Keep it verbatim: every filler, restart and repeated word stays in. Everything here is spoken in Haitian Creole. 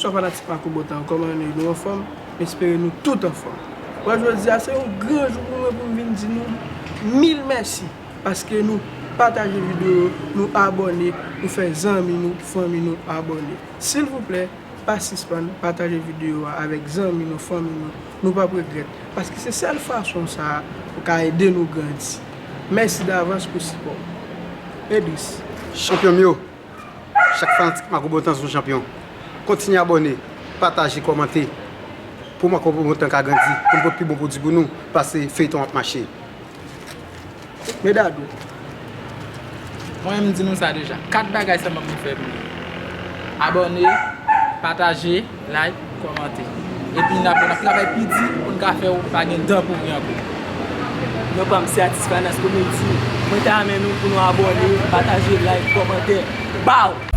Bonswa fanatik Marco Bontemps, kòman nou ye? Nou anfòm? M espere nou tout anfòm. Bon, jodi a se yon gran jou pou mwen pou m vin di nou mil mèsi paske nou pataje videyo, nou abòne, nou fè zanmi nou, fanmi nou abòne. Silvouplè, pa sispann pataje videyo a avèk zanmi nou, fanmi nou. Nou p ap regrèt. Paske se sèl fason sa a ou ka ede nou grandi. Mèsi davans pou sipò. Edris. Chanpyon m yo. Chak fanatik Marco Bontemps se yon chanpyon. Kontinye abòne, pataje, kòmante. Pou Marco Bontemps ka grandi, pou n pote pi bon pwodui pou nou, paske feyton ap mache. Medadou. Mwen menm m di nou sa deja. Kat bagay sèlman pou n fè pou nou. Abòne, pataje, like, kòmante. Epi n ap, n ap travay pi di pou n ka fè w pa gen dan pou ri ankò. Non pa m se atis Finance Comedy. Mwen ta renmen nou pou nou abòne, pataje, like, kòmante. Baw!